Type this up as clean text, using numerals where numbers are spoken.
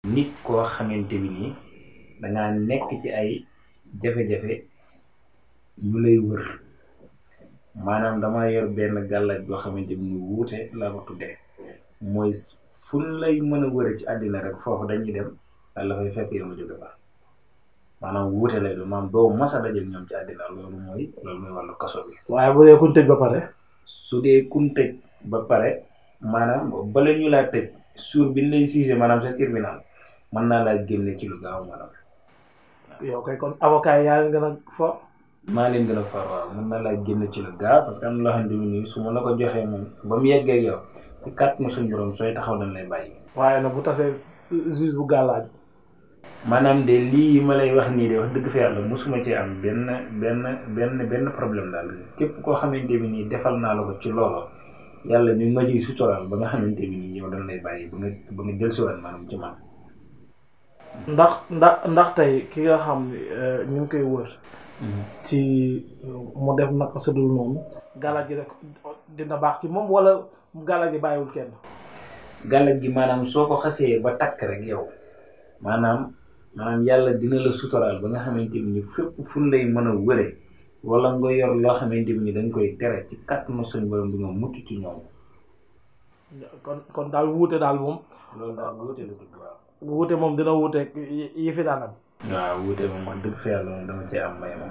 nit koo xamante bi nii dangaa nekk ci ay jafe-jafe ñu lay wër maanaam dama yor benn gàllaaj boo xamante bi ni wuute laa ko tuddee mooy fun lay mën a wëre ci àddina rek foofu dañuy dem yàlla fay fekk yow ma jóge fa maanaam wuute lay doon maanaam doo mos a dajal ñoom ci àddina loolu mooy wàllu kaso bi. waaye bu dee kuñ tëj ba pare. su dee kuñ tëj ba pare maanaam bala ñu laa tëj suur bi lay siisee maanaam sa tribunal mën naa laa génne ci lu gaaw maanaam. yow kay kon avocat yi yaa leen gën a fort. maa leen gën a fort waaw mën naa laa génne ci lu gaaw parce que am na loo xamante ni su ma la ko joxee moom ba mu yeggee ak yow ci kàttanu suñu borom sooy taxaw dañ lay bàyyi. waaye nag bu tasee juge bu gàllaaj. maanaam de lii ma lay wax nii de wax dëgg fa yàlla mosuma ci am benn problème daal képp koo xamante bi nii defal naa la ko ci loolo yàlla mi ma ciy sutural ba nga xamante bi nii yow dañ lay bàyyi ba nga dellusiwaat maanaam ci man. ndax tey ki nga xam ne ñu ngi koy wër. ci mu def naka sudul noonu. gàllaaj gi rek dina baax ci moom wala gàllaaj gi bàyyiwul kenn. gàllaaj gi maanaam soo ko xasee ba takk rek yow maanaam yàlla dina la sutural ba nga xamante ni fépp fu lay mën a wëre wala nga yor loo xamante ni dañ koy tere ci kàttanu suñu borom bi nga mucc ci ñoom. kon daal wuute daal moom. loolu daal wuute la dugg waaw. wuute moom dina wuute yi fi daan am. waaw wuute moom wax dëgg fa yàlla moom dama cee am may moom.